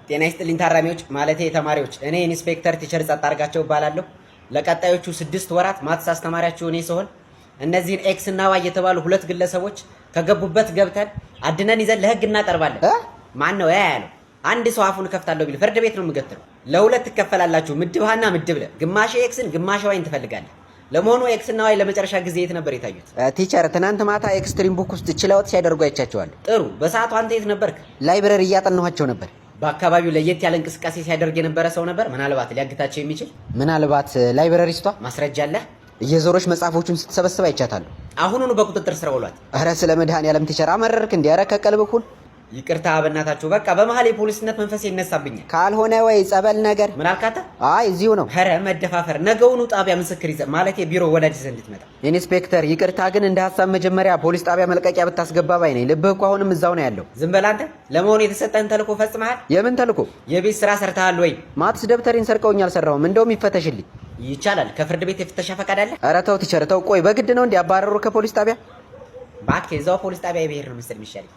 ጤና ይስጥልኝ ታራሚዎች፣ ማለቴ ተማሪዎች። እኔ ኢንስፔክተር teacher ጸጥ አድርጋቸው እባላለሁ። ለቀጣዮቹ 6 ወራት maths አስተማሪያችሁ እኔ ስሆን እነዚህን X እና Y የተባሉ ሁለት ግለሰቦች ከገቡበት ገብተን አድነን ይዘን ለህግ እናቀርባለን። ማን ነው ያ ያለው? አንድ ሰው አፉን እከፍታለሁ ቢል ፍርድ ቤት ነው የምገትረው። ለሁለት ትከፈላላችሁ፣ ምድብ ሀና ምድብ ለ። ግማሽ X ን ግማሽ Y ን ትፈልጋለህ። ለመሆኑ X እና Y ለመጨረሻ ጊዜ የት ነበር የታዩት? Teacher፣ ትናንት ማታ extreme book ውስጥ chill out ሲያደርጉ አይቻቸዋለሁ። ጥሩ። በሰዓቱ አንተ የት ነበርክ? Library እያጠናኋቸው ነበር። በአካባቢው ለየት ያለ እንቅስቃሴ ሲያደርግ የነበረ ሰው ነበር? ምናልባት ሊያግታቸው የሚችል? ምናልባት librarist ቷ። ማስረጃ አለህ? እየዞረች መጽሐፎቹን ስትሰበስብ አይቻታለሁ። አሁኑኑ በቁጥጥር ስር አውሏት። ኧረ ስለ መድኃኔዓለም teacher፣ አመረርክ እንዴ? ኧረ ከቀልብህ ሁን። ይቅርታ በእናታችሁ። በቃ በመሀል የፖሊስነት መንፈሴ ይነሳብኛል። ካልሆነ ወይ ጸበል ነገር። ምን አልክ አንተ? አይ፣ እዚሁ ነው። ኧረ መደፋፈር። ነገውኑ ጣቢያ ምስክር ይዘህ፣ ማለት ቢሮ ወላጅ ይዘህ እንድትመጣ። ኢንስፔክተር፣ ይቅርታ ግን እንደ ሀሳብ መጀመሪያ ፖሊስ ጣቢያ መልቀቂያ ብታስገባ ባይ ነኝ። ልብህ እኮ አሁንም እዛው ነው ያለው። ዝም በል አንተ። ለመሆኑ የተሰጠህን ተልእኮ ፈጽመሃል? የምን ተልእኮ? የቤት ስራ ሰርተሃል ወይ? Maths ደብተሬን ሰርቀውኝ አልሰራሁም። እንደውም ይፈተሽልኝ። ይቻላል። ከፍርድ ቤት የፍተሻ ፈቃድ አለ? ኧረ ተው teacher ተው። ቆይ፣ በግድ ነው እንዲ አባረሩ ከፖሊስ ጣቢያ? እባክህ፣ እዛው ፖሊስ ጣቢያ የብሄር ነው መሰል የሚሻለኝ።